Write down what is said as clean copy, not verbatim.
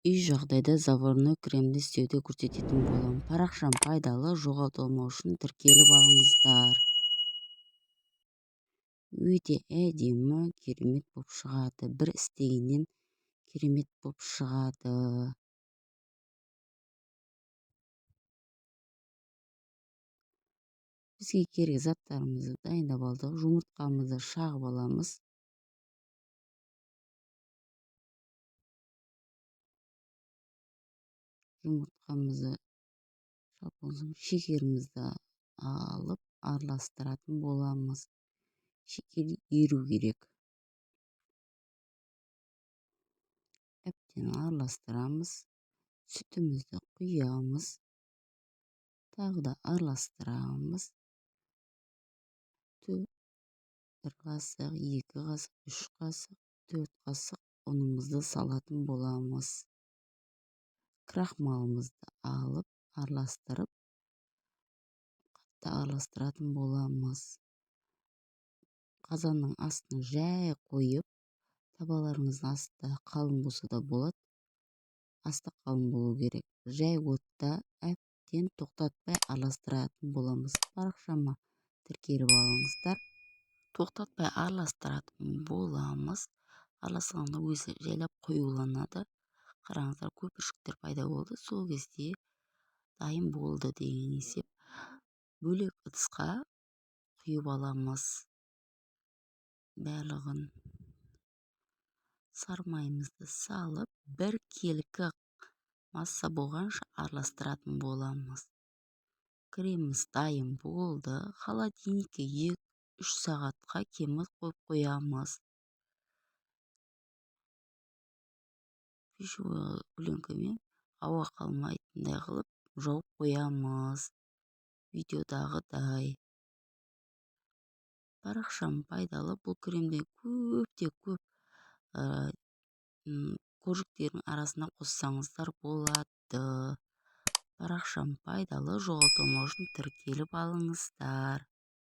Үй жағдайда заварной кремді істеуді көрсететін боламын. Парақшам пайдалы, жоғалтып алмау үшін тіркеліп алыңыздар. Өте әдемі, керемет болып шығады. Бір істегеннен керемет болып шығады. Бізге керек заттарымызды дайындап алдық. Жұмыртқамызды шағып аламыз. Жұмыртқамызды шағып, шекерімізді алып араластыратын боламыз. Шекер еру керек. Әбден араластырамыз. Сүтімізді құямыз. Тағы да араластырамыз. 1 қасық, 2 қасық, 3 қасық, 4 қасық ұнымызды салатын боламыз. Крахмалымызды алып, араластырып, қатты араластыратын боламыз. Қазанның астын жай қойып, табаларыңыздың асты қалың болса да болады, асты қалың болу керек. Жай отта әбден тоқтатпай араластыратын боламыз. Парақшама тіркеліп алыңыздар. Тоқтатпай араластыратын боламыз. Араласқанда өзі жайлап қоюланады. Қараңыздар, көпіршіктер пайда болды. Сол кезде дайын болды деген есеп. Бөлек ыдысқа құйып аламыз. Барлығын сармайымызды салып, бір келкі масса болғанша араластыратын боламыз. Креміміз дайын болды. Холодильникке 2-3 сағатқа кемі қойып қоямыз. Пищевой пленкамен ауа қалмайтындай қылып жауып қоямыз. Видеодағыдай. Парақшам пайдалы. Бұл кремден көп те көп коржиктердің арасына қоссаңыздар болады. Парақшам пайдалы, жоғалтып алмау үшін тіркеліп алыңыздар.